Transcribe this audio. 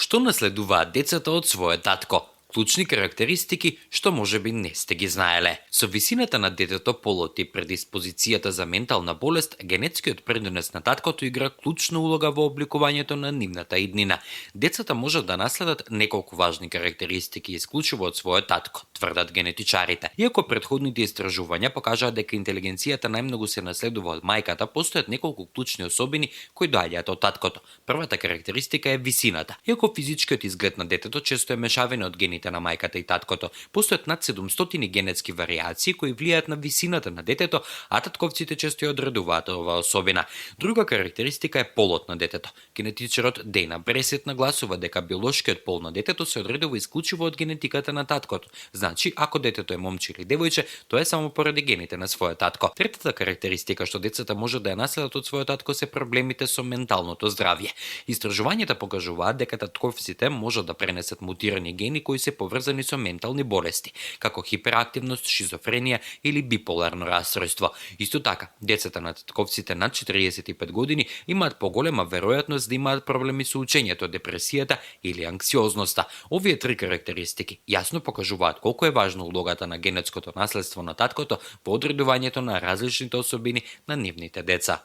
Што наследуваат децата од својот татко? Клучни карактеристики што можеби не сте ги знаеле. Со висината на детето, полот и предиспозицијата за ментална болест, генетскиот придонес на таткото игра клучна улога во обликувањето на нивната иднина. Децата можат да наследат неколку важни карактеристики исклучиво од својот татко, тврдат генетичарите. Иако претходните истражувања покажаат дека интелигенцијата најмногу се наследува од мајката, постојат неколку клучни особини кои доаѓаат од таткото. Првата карактеристика е висината. Иако физичкиот изглед на детето често е мешавина од гените на мајката и таткото, постојат над 700 генетски варијации кои влијаат на висината на детето, а татковците често ја одредуваат оваа особина. Друга карактеристика е полот на детето. Генетичарот Дейна Бресет нагласува дека биолошкиот пол на детето се одредува исклучиво од генетиката на таткото. Значи, ако детето е момче или девојче, тоа е само поради гените на својот татко. Третата карактеристика што децата може да ја наследат од својот татко се проблемите со менталното здравје. Истражувањата покажуваат дека татковците можат да пренесат мутирани гени кои се поврзани со ментални болести, како хиперактивност, шизофренија или биполарно расстройство. Исто така, децата на татковците над 45 години имаат поголема веројатност да имаат проблеми со учењето, депресијата или анксиозноста. Овие три карактеристики јасно покажуваат колку е важна улогата на генетското наследство на таткото во одредувањето на различните особини на нивните деца.